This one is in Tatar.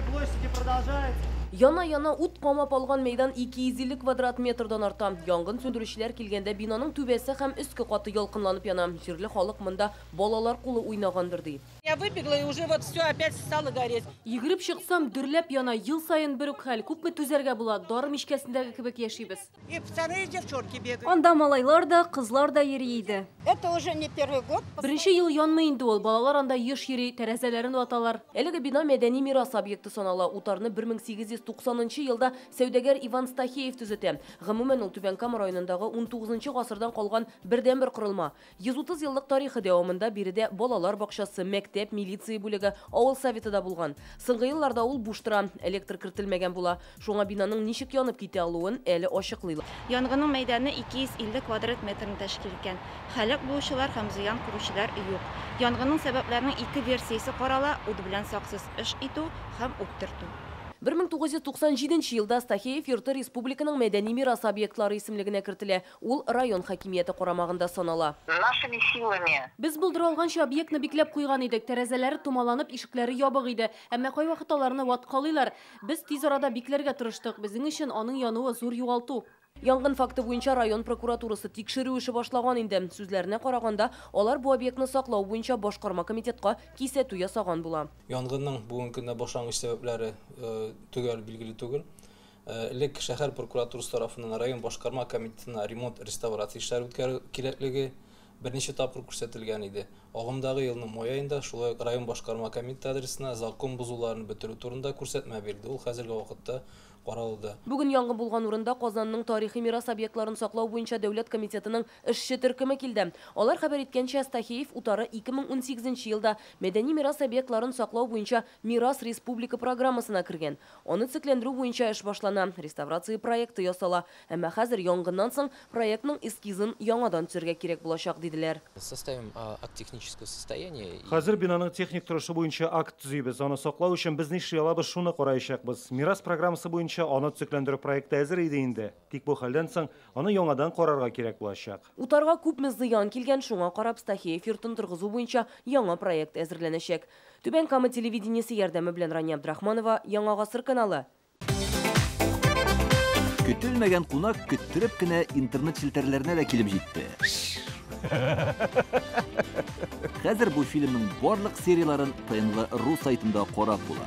Возгорание площади продолжается. Яна-яна ут камап алган мәйдан 250 квадрат метрдан арта. Янгын сүндерүчеләр килгәндә бинаның түбәсе һәм өске каты ялкынланып яна. Җирле халык монда балалар кулы уйнагандыр ди. Я выбегла, и уже вот все опять стало гореть. Йөгереп чыксам, дөрләп яна. Ел саен бер үк хәл. Күпме түзәргә була? Дары мичкәсендәге кебек яшибез. И пацаны, и девчонки бегают. Анда малайлар да, кызлар да йөри иде. Это уже не первый год. Беренче ел янмый инде ул. Балалар анда еш йөри, тәрәзәләрен ваталар. Әлеге бина мәдәни мирас объекты санала. Утарны 1890 елда сәүдәгәр Иван Стахеев төзетә. Гомумән, ул Түбән Кама районындагы 19 гасырдан калган бердәнбер корылма. 130 еллык тарихы дәвамында биредә балалар бакчасы, мәктәп, милиция бүлеге, авыл советы да булган. Соңгы елларда ул буш тора, электр кертелмәгән була. Шуңа бинаның ничек янып китә алуын әле ачыклыйлар. Янгынның мәйданы 250 квадрат метрны тәшкил иткән. Һәлак булучылар һәм зыян күрүчеләр юк. Янгынның сәбәпләренең ике версиясе карала: ут белән саксыз эш итү һәм ут төртү. 1997 елда Стахеев йорты республиканың мәдәни мирас объектлары исемлегенә кертелә. Ул район хакимияте карамагында санала. Нашими силами. Без булдыра алганча объектны бикләп куйган идек. Тәрәзәләре томаланып, ишекләре ябык иде. Әмма кайвакыт аларны ваткалыйлар. Без тиз арада бикләргә тырыштык. Безнең өчен аның януы зур югалту. Янгын факты буенча район прокуратурасы тикшерү эше башлаган инде. Сүзләренә караганда, алар бу объектны саклау буенча башкарма комитетка кисәтү ясаган була. Янгынның бүгенге көндә башлангыч сәбәпләре төгәл билгеле түгел. Элек шәһәр прокуратурасы тарафыннан район башкарма комитетына ремонт, реставрация эшләре үткәрү кирәклеге берничә тапкыр күрсәтелгән иде. Агымдагы елның май аенда шулай ук район башкарма комитеты адресына закон бозуларын бетерү турында күрсәтмә бирде. Ул хәзерге вакытта каралды. Бүген янгын булган урында Казанның тарихи мирас объектларын саклау буенча дәүләт комитетының эшче төркеме килде. Алар хәбәр иткәнчә, Стахеев утары 2018 елда мәдәни мирас объектларын саклау буенча Мирас республика программасына кергән. Аны төзекләндерү буенча эш башлана, реставрация проекты ясала. Әмма хәзер янгыннан соң проектның эскизын яңадан төзергә кирәк булачак, диделәр. Составим акт технического состояния. Хәзер бинаның техник торышы буенча акт төзибез. Аны саклау өчен без нишли алабыз, шуны караячакбыз. Мирас программасы буенча аны төзекләндерү проекты әзер иде инде. Тик бу хәлдән соң аны яңадан карарга кирәк булачак. Утарга күпме зыян килгән, шуңа карап Стахеев йортын торгызу буенча яңа проект әзерләнәчәк. Түбән Кама телевидениесе ярдәме белән Рания Абдрахманова, Яңа Гасыр каналы. Көтелмәгән кунак көттереп кенә интернет челтәрләренә дә килеп җитте. Хәзер бу фильмның барлык серияларын ТНВ.ру сайтында карап була.